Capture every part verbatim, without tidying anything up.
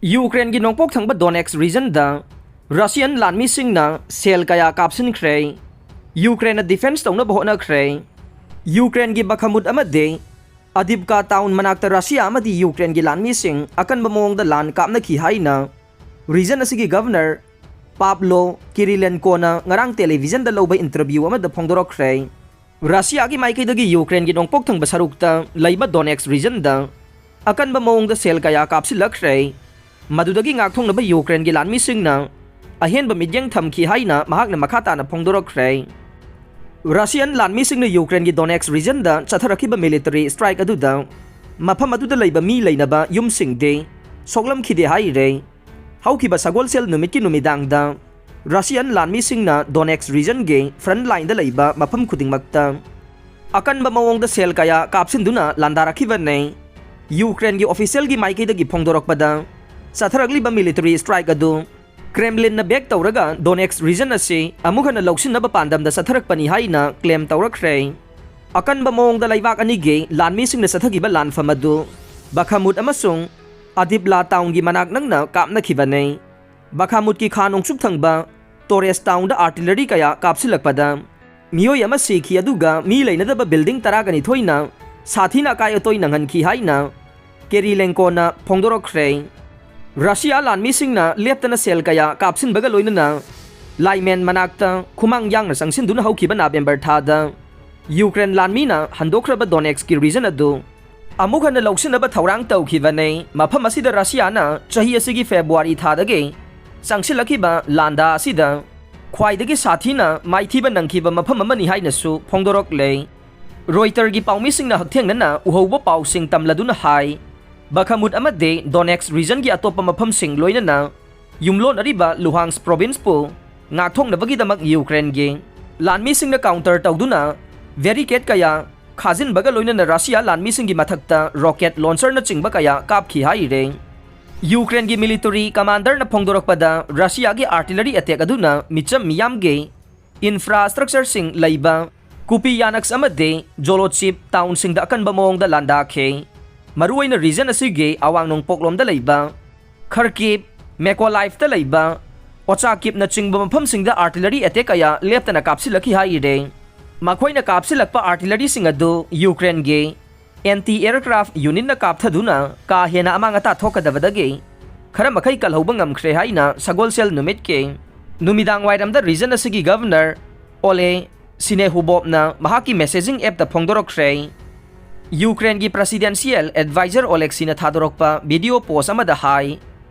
ꯌꯨꯀ꯭ꯔꯦꯟꯒꯤ ꯅꯣꯡꯄꯣꯛ ꯊꯪꯕ ꯗꯣꯅꯦꯠꯁ ꯔꯤꯖꯟꯗ ꯔꯁꯤꯌꯥꯟ ꯂꯥꯟꯃꯤꯁꯤꯡꯅ ꯁꯦꯜ ꯀꯌꯥ ꯀꯥꯞꯁꯤꯟꯈ꯭ꯔꯦ꯫ ꯌꯨꯀ꯭ꯔꯦꯟꯅ ꯗꯤꯐꯦꯟꯁ ꯇꯧꯅꯕ ꯍꯣꯠꯅꯈ꯭ꯔꯦ꯫ ꯌꯨꯀ꯭ꯔꯦꯟꯒꯤ ꯕꯈꯃꯨꯠ ꯑꯃꯗꯤ ꯑꯗꯤꯞꯀꯥ ꯇꯥꯎꯟ ꯃꯅꯥꯛꯇ ꯔꯁꯤꯌꯥ ꯑꯃꯗꯤ ꯌꯨꯀ꯭ꯔꯦꯟꯒꯤ ꯂꯥꯟꯃꯤꯁꯤꯡ ꯑꯀꯟꯕ ꯃꯑꯣꯡꯗ ꯂꯥꯟ ꯀꯥꯞꯅꯈꯤ ꯍꯥꯏꯅ ꯔꯤꯖꯟ ꯑꯁꯤꯒꯤ ꯒꯚꯔꯅꯔ ꯄꯥꯕ꯭ꯂꯣ ꯀꯤꯔꯤꯂꯦꯟꯀꯣꯅ ꯉꯔꯥꯡ ꯇꯦꯂꯤꯚꯤꯖꯟꯗ ꯂꯧꯕ ꯏꯟꯇꯔꯚ꯭ꯌꯨ ꯑꯃꯗ ꯐꯣꯡꯗꯣꯔꯛꯈ꯭ꯔꯦ꯫ ꯔꯁꯤꯌꯥꯒꯤ ꯃꯥꯏꯀꯩꯗꯒꯤ ꯌꯨꯀ꯭ꯔꯦꯟꯒꯤ ꯅꯣꯡꯄꯣꯛ ꯊꯪꯕ ꯁꯔꯨꯛꯇ ꯂꯩꯕ ꯗꯣꯅꯦꯠꯁ ꯔꯤꯖꯟꯗ ꯑꯀꯟꯕ ꯃꯑꯣꯡꯗ ꯁꯦꯜ ꯀꯌꯥ ꯀꯥꯞꯁꯤꯜꯂꯛꯈ꯭ꯔꯦ꯫ ꯃꯗꯨꯗꯒꯤ ꯉꯥꯛꯊꯣꯛꯅꯕ ꯌꯨꯀ꯭ꯔꯦꯟꯒꯤ ꯂꯥꯟꯃꯤꯁꯤꯡꯅ ꯑꯍꯦꯟꯕ ꯃꯤꯠꯌꯦꯡ ꯊꯝꯈꯤ ꯍꯥꯏꯅ ꯃꯍꯥꯛꯅ ꯃꯈꯥ ꯇꯥꯅ ꯐꯣꯡꯗꯣꯔꯛꯈ꯭ꯔꯦ꯫ ꯔꯁꯤꯌꯥꯟ ꯂꯥꯟꯃꯤꯁꯤꯡꯅ ꯌꯨꯀ꯭ꯔꯦꯟꯒꯤ ꯗꯣꯅꯦꯠꯁ ꯔꯤꯖꯟꯗ ꯆꯠꯊꯔꯛꯈꯤꯕ ꯃꯤꯂꯤꯇꯔꯤ ꯁ꯭ꯇ꯭ꯔꯥꯏꯛ ꯑꯗꯨꯗ ꯃꯐꯝ ꯑꯗꯨꯗ ꯂꯩꯕ ꯃꯤ ꯂꯩꯅꯕ ꯌꯨꯝꯁꯤꯡꯗꯤ ꯁꯣꯛꯂꯝꯈꯤꯗꯦ ꯍꯥꯏꯔꯦ꯫ ꯍꯧꯈꯤꯕ ꯁꯒꯣꯜꯁꯦꯜ ꯅꯨꯃꯤꯠꯀꯤ ꯅꯨꯃꯤꯗꯥꯡꯗ ꯔꯁꯤꯌꯥꯟ ꯂꯥꯟꯃꯤꯁꯤꯡꯅ ꯗꯣꯅꯦꯠꯁ ꯔꯤꯖꯟꯒꯤ ꯐ꯭ꯔꯟꯠ ꯂꯥꯏꯟꯗ ꯂꯩꯕ ꯃꯐꯝ ꯈꯨꯗꯤꯡꯃꯛꯇ ꯑꯀꯟꯕ ꯃꯑꯣꯡꯗ ꯁꯦꯜ ꯀꯌꯥ ꯀꯥꯞꯁꯤꯟꯗꯨꯅ ꯂꯥꯟꯗꯥꯔꯛꯈꯤꯕꯅꯤ꯫ ꯌꯨꯀ꯭ꯔꯦꯟꯒꯤ ꯑꯣꯐꯤꯁꯤꯌꯦꯜꯒꯤ ꯃꯥꯏꯀꯩꯗꯒꯤ ꯐꯣꯡꯗꯣꯔꯛꯄꯗ, ꯆꯠꯊꯔꯛꯂꯤꯕ ꯃꯤꯂꯤꯇꯔꯤ ꯁ꯭ꯇ꯭ꯔꯥꯏꯛ ꯑꯗꯨ ꯀ꯭ꯔꯦꯝꯂꯤꯟꯅ ꯕꯦꯛ ꯇꯧꯔꯒ ꯗꯣꯅꯦꯠꯁ ꯔꯤꯖꯟ ꯑꯁꯤ ꯑꯃꯨꯛ ꯍꯟꯅ ꯂꯧꯁꯤꯟꯅꯕ ꯄꯥꯟꯗꯝꯗ ꯆꯠꯊꯔꯛꯄꯅꯤ ꯍꯥꯏꯅ ꯀ꯭ꯂꯦꯝ ꯇꯧꯔꯛꯈ꯭ꯔꯦ꯫ ꯑꯀꯟꯕ ꯃꯑꯣꯡꯗ ꯂꯩꯕꯥꯛ ꯑꯅꯤꯒꯤ ꯂꯥꯟꯃꯤꯁꯤꯡꯅ ꯆꯠꯊꯈꯤꯕ ꯂꯥꯟꯐꯝ ꯑꯗꯨ ꯕꯈꯃꯨꯠ ꯑꯃꯁꯨꯡ ꯑꯗꯤꯞꯂꯥ ꯇꯥꯎꯟꯒꯤ ꯃꯅꯥꯛ ꯅꯛꯅ ꯀꯥꯞꯅꯈꯤꯕꯅꯤ꯫ ꯕꯈꯃꯨꯠꯀꯤ ꯈꯥ ꯅꯣꯡꯆꯨꯞ ꯊꯪꯕ ꯇꯣꯔꯦꯁ ꯇꯥꯎꯟꯗ ꯑꯥꯔꯇꯤꯂꯔꯤ ꯀꯌꯥ ꯀꯥꯞꯁꯤꯜꯂꯛꯄꯗ ꯃꯤꯑꯣꯏ ꯑꯃ ꯁꯤꯈꯤ, ꯑꯗꯨꯒ ꯃꯤ ꯂꯩꯅꯗꯕ ꯕꯤꯜꯗꯤꯡ ꯇꯔꯥꯒ ꯅꯤꯊꯣꯏꯅ ꯁꯥꯊꯤꯅ ꯑꯀꯥꯏ ꯑꯇꯣꯏ ꯅꯪꯍꯟꯈꯤ ꯍꯥꯏꯅ ꯀꯦꯔꯤꯂꯦꯟꯀꯣꯅ ꯐꯣꯡꯗꯣꯔꯛꯈ꯭ꯔꯦ꯫ ꯔꯁꯤꯌꯥ ꯂꯥꯟꯃꯤꯁꯤꯡꯅ ꯂꯦꯞꯇꯅ ꯁꯦꯜ ꯀꯌꯥ ꯀꯥꯞꯁꯤꯟꯕꯒ ꯂꯣꯏꯅꯅ ꯂꯥꯏꯃꯦꯟ ꯃꯅꯥꯛꯇ ꯈꯨꯃꯥꯡ ꯌꯥꯡꯅ ꯆꯪꯁꯤꯟꯗꯨꯅ ꯍꯧꯈꯤꯕ ꯅꯕꯦꯝꯕꯔ ꯊꯥꯗ ꯌꯨꯀ꯭ꯔꯦꯟ ꯂꯥꯟꯃꯤꯅ ꯍꯟꯗꯣꯛꯈ꯭ꯔꯕ ꯗꯣꯅꯦꯠꯁꯀꯤ ꯔꯤꯖꯟ ꯑꯗꯨ ꯑꯃꯨꯛ ꯍꯟꯅ ꯂꯧꯁꯤꯟꯅꯕ ꯊꯧꯔꯥꯡ ꯇꯧꯈꯤꯕꯅꯤ꯫ ꯃꯐꯝ ꯑꯁꯤꯗ ꯔꯁꯤꯌꯥꯅ ꯆꯍꯤ ꯑꯁꯤꯒꯤ ꯐꯦꯕ꯭ꯔꯨꯋꯥꯔꯤ ꯊꯥꯗꯒꯤ ꯆꯪꯁꯤꯜꯂꯛꯈꯤꯕ ꯂꯥꯟꯗꯥ ꯑꯁꯤꯗ ꯈ꯭ꯋꯥꯏꯗꯒꯤ ꯁꯥꯊꯤꯅ ꯃꯥꯏꯊꯤꯕ ꯅꯪꯈꯤꯕ ꯃꯐꯝ ꯑꯃꯅꯤ ꯍꯥꯏꯅꯁꯨ ꯐꯣꯡꯗꯣꯔꯛꯂꯦ꯫ ꯔꯣꯏꯇꯔꯒꯤ ꯄꯥꯎꯃꯤꯁꯤꯡꯅ ꯍꯛꯊꯦꯡꯅꯅ ꯎꯍꯧꯕ ꯄꯥꯎꯁꯤꯡ ꯇꯝꯂꯗꯨꯅ ꯍꯥꯏ, ꯕꯈꯃꯨꯠ ꯑꯃꯗꯤ ꯗꯣꯅꯦꯠꯁ ꯔꯤꯖꯟꯒꯤ ꯑꯇꯣꯞꯄ ꯃꯐꯝꯁꯤꯡ ꯂꯣꯏꯅꯅ ꯌꯨꯝꯂꯣꯟꯅꯔꯤꯕ ꯂꯨꯍꯥꯟꯁ ꯄ꯭ꯔꯣꯚꯤꯟꯁꯄꯨ ꯉꯥꯛꯊꯣꯛꯅꯕꯒꯤꯗꯃꯛ ꯌꯨꯀ꯭ꯔꯦꯟꯒꯤ ꯂꯥꯟꯃꯤꯁꯤꯡꯅ ꯀꯥꯎꯟꯇꯔ ꯇꯧꯗꯨꯅ ꯕꯦꯔꯤꯀꯦꯗ ꯀꯌꯥ ꯈꯥꯖꯤꯟꯕꯒ ꯂꯣꯏꯅꯅ ꯔꯁꯤꯌꯥ ꯂꯥꯟꯃꯤꯁꯤꯡꯒꯤ ꯃꯊꯛꯇ ꯔꯣꯀꯦꯠ ꯂꯣꯟꯆꯔꯅꯆꯤꯡꯕ ꯀꯌꯥ ꯀꯥꯞꯈꯤ ꯍꯥꯏꯔꯦ꯫ ꯌꯨꯀ꯭ꯔꯦꯟꯒꯤ ꯃꯤꯂꯤꯇꯔꯤ ꯀꯃꯥꯟꯗꯔꯅ ꯐꯣꯡꯗꯣꯔꯛꯄꯗ, ꯔꯁꯤꯌꯥꯒꯤ ꯑꯥꯔꯇꯤꯂꯔꯤ ꯑꯦꯇꯦꯛ ꯑꯗꯨꯅ ꯃꯤꯆꯝ ꯃꯤꯌꯥꯝꯒꯤ ꯏꯟꯐ꯭ꯔꯥꯁ꯭ꯇ꯭ꯔꯛꯆꯔꯁꯤꯡ ꯂꯩꯕ ꯀꯨꯄꯤꯌꯥꯅꯛꯁ ꯑꯃꯗꯤ ꯖꯣꯂꯣꯆꯤꯞ ꯇꯥꯎꯟꯁꯤꯡꯗ ꯑꯀꯟꯕ ꯃꯑꯣꯡꯗ ꯂꯥꯟꯗꯥꯈꯤ꯫ ꯃꯔꯨꯑꯣꯏꯅ ꯔꯤꯖꯟ ꯑꯁꯤꯒꯤ ꯑꯋꯥꯡ ꯅꯣꯡꯄꯣꯛꯂꯣꯝꯗ ꯂꯩꯕ ꯈꯔꯀꯤꯞ, ꯃꯦꯀꯣꯂꯥꯏꯐꯇ ꯂꯩꯕ ꯑꯣꯆꯥꯀꯤꯞꯅꯆꯤꯡꯕ ꯃꯐꯝꯁꯤꯡꯗ artillery attack ꯀꯌꯥ ꯂꯦꯞꯇꯅ ꯀꯥꯞꯁꯤꯜꯂꯛꯈꯤ ꯍꯥꯏꯔꯦ꯫ ꯃꯈꯣꯏꯅ ꯀꯥꯞꯁꯤꯜꯂꯛꯄ artilleryꯁꯤꯡ ꯑꯗꯨ ꯌꯨꯀ꯭ꯔꯦꯟꯒꯤ anti aircraft unitꯅ ꯀꯥꯞꯊꯗꯨꯅ ꯀꯥ ꯍꯦꯟꯅ ꯑꯃꯥꯡ ꯑꯇꯥ ꯊꯣꯛꯀꯗꯕꯗꯒꯤ ꯈꯔ ꯃꯈꯩ ꯀꯜꯍꯧꯕ ꯉꯝꯈ꯭ꯔꯦ ꯍꯥꯏꯅ ꯁꯒꯣꯜꯁꯦꯜ ꯅꯨꯃꯤꯠꯀꯤ ꯅꯨꯃꯤꯗꯥꯡ ꯋꯥꯏꯔꯝꯗ region ꯑꯁꯤꯒꯤ governor ꯑꯣꯂꯦ ꯁꯤꯅꯦꯍꯨꯕꯣꯞꯅ ꯃꯍꯥꯛꯀꯤ messaging appꯇ ꯐꯣꯡꯗꯣꯔꯛꯈ꯭ꯔꯦ꯫ ꯌꯨꯀ꯭ꯔꯦꯟꯒꯤ presidential advisor ꯑꯣꯂꯦꯛꯁꯤꯅ ꯊꯥꯗꯣꯔꯛꯄ video post ꯑꯃꯗ ꯍꯥꯏ,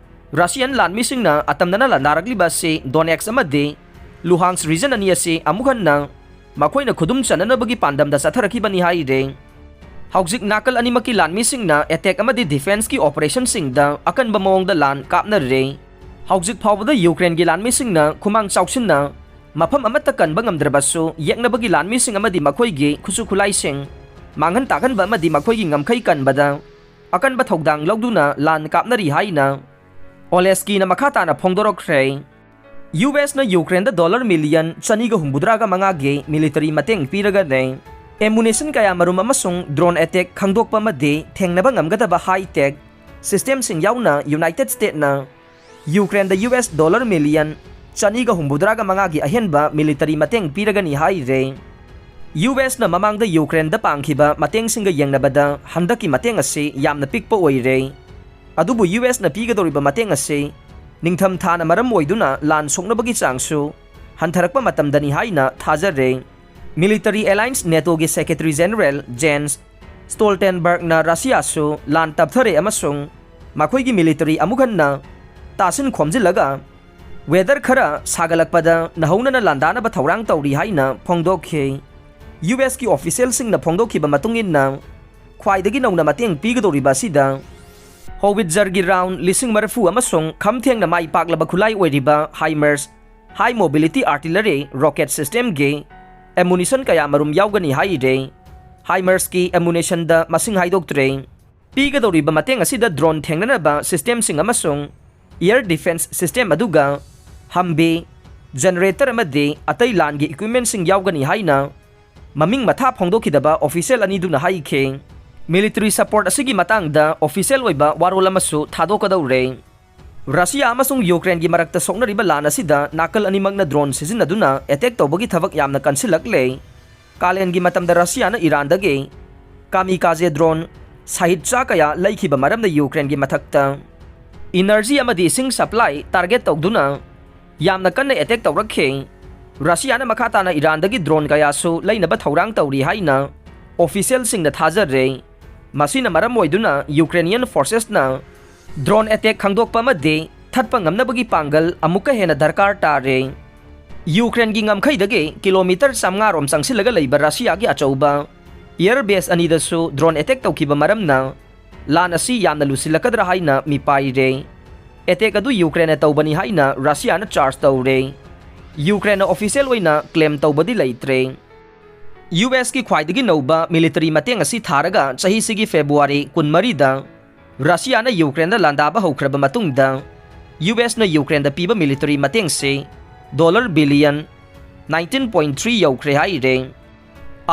Russian ꯂꯥꯟꯃꯤꯁꯤꯡꯅ ꯑꯇꯝꯅꯅ ꯂꯥꯟꯗꯥꯔꯛꯂꯤꯕ ꯑꯁꯤ Donetsk ꯑꯃꯗꯤ Luhansk region ꯑꯅꯤ ꯑꯁꯤ ꯑꯃꯨꯛ ꯍꯟꯅ ꯃꯈꯣꯏꯅ ꯈꯨꯗꯨꯝ ꯆꯟꯅꯅꯕꯒꯤ ꯄꯥꯟꯗꯝꯗ ꯆꯠꯊꯔꯛꯈꯤꯕꯅꯤ ꯍꯥꯏꯔꯦ꯫ ꯍꯧꯖꯤꯛ ꯅꯥꯀꯜ ꯑꯅꯤꯃꯛꯀꯤ ꯂꯥꯟꯃꯤꯁꯤꯡꯅ attack ꯑꯃꯗꯤ defenceꯀꯤ operationꯁꯤꯡꯗ ꯑꯀꯟꯕ ꯃꯑꯣꯡꯗ ꯂꯥꯟ ꯀꯥꯞꯅꯔꯦ꯫ ꯍꯧꯖꯤꯛ ꯐꯥꯎꯕꯗ ꯌꯨꯀ꯭ꯔꯦꯟꯒꯤ ꯂꯥꯟꯃꯤꯁꯤꯡꯅ ꯈꯨꯃꯥꯡ ꯆꯥꯎꯁꯤꯟꯅ ꯃꯐꯝ ꯑꯃꯠꯇ ꯀꯟꯕ ꯉꯝꯗ꯭ꯔꯕꯁꯨ, ꯌꯦꯛꯅꯕꯒꯤ ꯂꯥꯟꯃꯤꯁꯤꯡ ꯑꯃꯗꯤ ꯃꯈꯣꯏꯒꯤ ꯈꯨꯠꯁꯨ ꯈꯨꯠꯂꯥꯏꯁꯤꯡ ꯃꯥꯡꯍꯟ ꯇꯥꯛꯍꯟꯕ ꯑꯃꯗꯤ ꯃꯈꯣꯏꯒꯤ ꯉꯝꯈꯩ ꯀꯟꯕꯗ ꯑꯀꯟꯕ ꯊꯧꯗꯥꯡ ꯂꯧꯗꯨꯅ ꯂꯥꯟ ꯀꯥꯞꯅꯔꯤ ꯍꯥꯏꯅ ꯑꯣꯂꯦꯁꯀꯤꯅ ꯃꯈꯥ ꯇꯥꯅ ꯐꯣꯡꯗꯣꯔꯛꯈ꯭ꯔꯦ꯫ ꯌꯨ ꯑꯦꯁꯅ ꯌꯨꯀ꯭ꯔꯦꯟꯗ dollar million ꯆꯅꯤꯒ ꯍꯨꯝꯐꯨꯇꯔꯥꯒ ꯃꯉꯥꯒꯤ military ꯃꯇꯦꯡ ꯄꯤꯔꯒꯅꯤ꯫ Ammunition ꯀꯌꯥ ꯃꯔꯨꯝ ꯑꯃꯁꯨꯡ drone attack ꯈꯪꯗꯣꯛꯄ ꯑꯃꯗꯤ ꯊꯦꯡꯅꯕ ꯉꯝꯒꯗꯕ high tech systemꯁꯤꯡ ꯌꯥꯎꯅ United Statesꯅ ꯌꯨꯀ꯭ꯔꯦꯟꯗ ꯌꯨ ꯑꯦꯁ dollar million ꯆꯅꯤꯒ ꯍꯨꯝꯐꯨꯇꯔꯥꯒ ꯃꯉꯥꯒꯤ ꯑꯍꯦꯟꯕ military ꯃꯇꯦꯡ ꯄꯤꯔꯒꯅꯤ ꯍꯥꯏꯔꯦ꯫ ꯌꯨ ꯑꯦꯁꯅ ꯃꯃꯥꯡꯗ ꯌꯨꯀ꯭ꯔꯦꯟꯗ ꯄꯥꯡꯈꯤꯕ ꯃꯇꯦꯡꯁꯤꯡꯒ ꯌꯦꯡꯅꯕꯗ ꯍꯟꯗꯛꯀꯤ ꯃꯇꯦꯡ ꯑꯁꯤ ꯌꯥꯝꯅ ꯄꯤꯛꯄ ꯑꯣꯏꯔꯦ꯫ ꯑꯗꯨꯕꯨ ꯌꯨ ꯑꯦꯁꯅ ꯄꯤꯒꯗꯧꯔꯤꯕ ꯃꯇꯦꯡ ꯑꯁꯤ ꯅꯤꯡꯊꯝ ꯊꯥꯅ ꯃꯔꯝ ꯑꯣꯏꯗꯨꯅ ꯂꯥꯟ ꯁꯣꯛꯅꯕꯒꯤ ꯆꯥꯡꯁꯨ ꯍꯟꯊꯔꯛꯄ ꯃꯇꯝꯗꯅꯤ ꯍꯥꯏꯅ ꯊꯥꯖꯔꯦ꯫ Military alliance NATOꯒꯤ Secretary General Jens Stoltenbergꯅ ꯔꯁꯤꯌꯥꯁꯨ ꯂꯥꯟ ꯇꯞꯊꯔꯦ ꯑꯃꯁꯨꯡ ꯃꯈꯣꯏꯒꯤ military ꯑꯃꯨꯛ ꯍꯟꯅ ꯇꯥꯁꯤꯟ ꯈꯣꯝꯖꯤꯜꯂꯒ weather ꯈꯔ ꯁꯥꯒꯠꯂꯛꯄꯗ ꯅꯧꯍꯧꯅꯅ ꯂꯥꯟꯗꯥꯅꯕ ꯊꯧꯔꯥꯡ ꯇꯧꯔꯤ ꯍꯥꯏꯅ ꯐꯣꯡꯗꯣꯛꯈꯤ꯫ ꯌꯨ ꯑꯦꯁꯀꯤ officialꯁꯤꯡꯅ ꯐꯣꯡꯗꯣꯛꯈꯤꯕ ꯃꯇꯨꯡ ꯏꯟꯅ, ꯈ꯭ꯋꯥꯏꯗꯒꯤ ꯅꯧꯅ ꯃꯇꯦꯡ ꯄꯤꯒꯗꯧꯔꯤꯕ ꯑꯁꯤꯗ Howitzer round ꯂꯤꯁꯤꯡ ꯃꯔꯤꯐꯨ ꯑꯃꯁꯨꯡ ꯈꯝ ꯊꯦꯡꯅ ꯃꯥꯏ ꯄꯥꯛꯂꯕ ꯈꯨꯠꯂꯥꯏ ꯑꯣꯏꯔꯤꯕ HIMARS high mobility artillery rocket systemꯒꯤ ammunition ꯀꯌꯥ ꯃꯔꯨꯝ ꯌꯥꯎꯒꯅꯤ ꯍꯥꯏꯔꯦ꯫ HIMARSꯀꯤ ammunitionꯗ ꯃꯁꯤꯡ ꯍꯥꯏꯗꯣꯛꯇ꯭ꯔꯦ꯫ ꯄꯤꯒꯗꯧꯔꯤꯕ ꯃꯇꯦꯡ ꯑꯁꯤꯗ drone ꯊꯦꯡꯅꯅꯕ systemꯁꯤꯡ ꯑꯃꯁꯨꯡ air defence system, ꯑꯗꯨꯒ Humvee, generator ꯑꯃꯗꯤ ꯑꯇꯩ ꯂꯥꯟꯒꯤ equipmentꯁꯤꯡ ꯌꯥꯎꯒꯅꯤ ꯍꯥꯏꯅ ꯃꯃꯤꯡ ꯃꯊꯥ ꯐꯣꯡꯗꯣꯛꯈꯤꯗꯕ official ꯑꯅꯤꯗꯨꯅ ꯍꯥꯏꯈꯤ꯫ Military support ꯑꯁꯤꯒꯤ ꯃꯇꯥꯡꯗ official ꯑꯣꯏꯕ ꯋꯥꯔꯣꯜ ꯑꯃꯁꯨ ꯊꯥꯗꯣꯛꯀꯗꯧꯔꯦ꯫ ꯔꯁꯤꯌꯥ ꯑꯃꯁꯨꯡ ꯌꯨꯀ꯭ꯔꯦꯟꯒꯤ ꯃꯔꯛꯇ ꯁꯣꯛꯅꯔꯤꯕ ꯂꯥꯟ ꯑꯁꯤꯗ ꯅꯥꯀꯜ ꯑꯅꯤꯃꯛꯅ ꯗ꯭ꯔꯣꯟ ꯁꯤꯖꯤꯟꯅꯗꯨꯅ ꯑꯦꯇꯦꯛ ꯇꯧꯕꯒꯤ ꯊꯕꯛ ꯌꯥꯝꯅ ꯀꯟꯁꯤꯜꯂꯛꯂꯦ꯫ ꯀꯥꯂꯦꯟꯒꯤ ꯃꯇꯝꯗ ꯔꯁꯤꯌꯥꯅ ꯏꯔꯥꯟꯗꯒꯤ ꯀꯥꯃꯤꯀꯥꯖꯦ ꯗ꯭ꯔꯣꯟ ꯁꯥꯍꯤꯠ ꯆꯥ ꯀꯌꯥ ꯂꯩꯈꯤꯕ ꯃꯔꯝꯅ ꯌꯨꯀ꯭ꯔꯦꯟꯒꯤ ꯃꯊꯛꯇ ꯏꯅꯔꯖꯤ ꯑꯃꯗꯤ ꯏꯁꯤꯡ ꯁꯄ꯭ꯂꯥꯏ ꯇꯥꯔꯒꯦꯠ ꯇꯧꯗꯨꯅ ꯌꯥꯝꯅ ꯀꯟꯅ ꯑꯦꯇꯦꯛ ꯇꯧꯔꯛꯈꯤ꯫ ꯔꯁꯤꯌꯥꯅ ꯃꯈꯥ ꯇꯥꯅ ꯏꯔꯥꯟꯗꯒꯤ ꯗ꯭ꯔꯣꯟ ꯀꯌꯥꯁꯨ ꯂꯩꯅꯕ ꯊꯧꯔꯥꯡ ꯇꯧꯔꯤ ꯍꯥꯏꯅ ꯑꯣꯐꯤꯁꯤꯌꯦꯜꯁꯤꯡꯅ ꯊꯥꯖꯔꯦ꯫ ꯃꯁꯤꯅ ꯃꯔꯝ ꯑꯣꯏꯗꯨꯅ ꯌꯨꯀ꯭ꯔꯦꯅꯤꯌꯟ ꯐꯣꯔꯁꯦꯁꯅ ꯗ꯭ꯔꯣꯟ ꯑꯦꯇꯦꯛ ꯈꯪꯗꯣꯛꯄ ꯑꯃꯗꯤ ꯊꯠꯄ ꯉꯝꯅꯕꯒꯤ ꯄꯥꯡꯒꯜ ꯑꯃꯨꯛꯀ ꯍꯦꯟꯅ ꯗꯔꯀꯥꯔ ꯇꯥꯔꯦ꯫ ꯌꯨꯀ꯭ꯔꯦꯟꯒꯤ ꯉꯝꯈꯩꯗꯒꯤ ꯀꯤꯂꯣꯃꯤꯇꯔ ꯆꯥꯃꯉꯥ ꯔꯣꯝ ꯆꯪꯁꯤꯜꯂꯒ ꯂꯩꯕ ꯔꯁꯤꯌꯥꯒꯤ ꯑꯆꯧꯕ ꯑꯦꯌꯔ ꯕꯦꯁ ꯑꯅꯤꯗꯁꯨ ꯗ꯭ꯔꯣꯟ ꯑꯦꯇꯦꯛ ꯇꯧꯈꯤꯕ ꯃꯔꯝꯅ ꯂꯥꯟ ꯑꯁꯤ ꯌꯥꯝꯅ ꯂꯨꯁꯤꯜꯂꯛꯀꯗ꯭ꯔꯥ ꯍꯥꯏꯅ ꯃꯤꯄꯥꯏꯔꯦ꯫ ꯑꯦꯇꯦꯛ ꯑꯗꯨ ꯌꯨꯀ꯭ꯔꯦꯟꯅ ꯇꯧꯕꯅꯤ ꯍꯥꯏꯅ ꯔꯁꯤꯌꯥꯅ ꯆꯥꯔꯖ ꯇꯧꯔꯦ꯫ ꯌꯨꯀ꯭ꯔꯦꯟꯅ ꯑꯣꯐꯤꯁꯤꯌꯦꯜ ꯑꯣꯏꯅ ꯀ꯭ꯂꯦꯝ ꯇꯧꯕꯗꯤ ꯂꯩꯇ꯭ꯔꯦ꯫ ꯌꯨ ꯑꯦꯁꯀꯤ ꯈ꯭ꯋꯥꯏꯗꯒꯤ ꯅꯧꯕ ꯃꯤꯂꯤꯇꯔꯤ ꯃꯇꯦꯡ ꯑꯁꯤ ꯊꯥꯔꯒ ꯆꯍꯤꯁꯤꯒꯤ ꯐꯦꯕ꯭ꯔꯨꯋꯥꯔꯤ ꯀꯨꯟꯃꯔꯤꯗ ꯔꯁꯤꯌꯥꯅ ꯌꯨꯀ꯭ꯔꯦꯟꯗ ꯂꯥꯟꯗꯥꯕ ꯍꯧꯈ꯭ꯔꯕ ꯃꯇꯨꯡꯗ ꯌꯨ ꯑꯦꯁꯅ ꯌꯨꯀ꯭ꯔꯦꯟꯗ ꯄꯤꯕ ꯃꯤꯂꯤꯇꯔꯤ ꯃꯇꯦꯡꯁꯤ dollar billion nineteen point three ꯌꯧꯈ꯭ꯔꯦ ꯍꯥꯏꯔꯦ꯫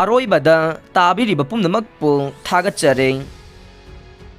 ꯑꯔꯣꯏꯕꯗ ꯇꯥꯕꯤꯔꯤꯕ ꯄꯨꯝꯅꯃꯛꯄꯨ ꯊꯥꯒꯠꯆꯔꯤ꯫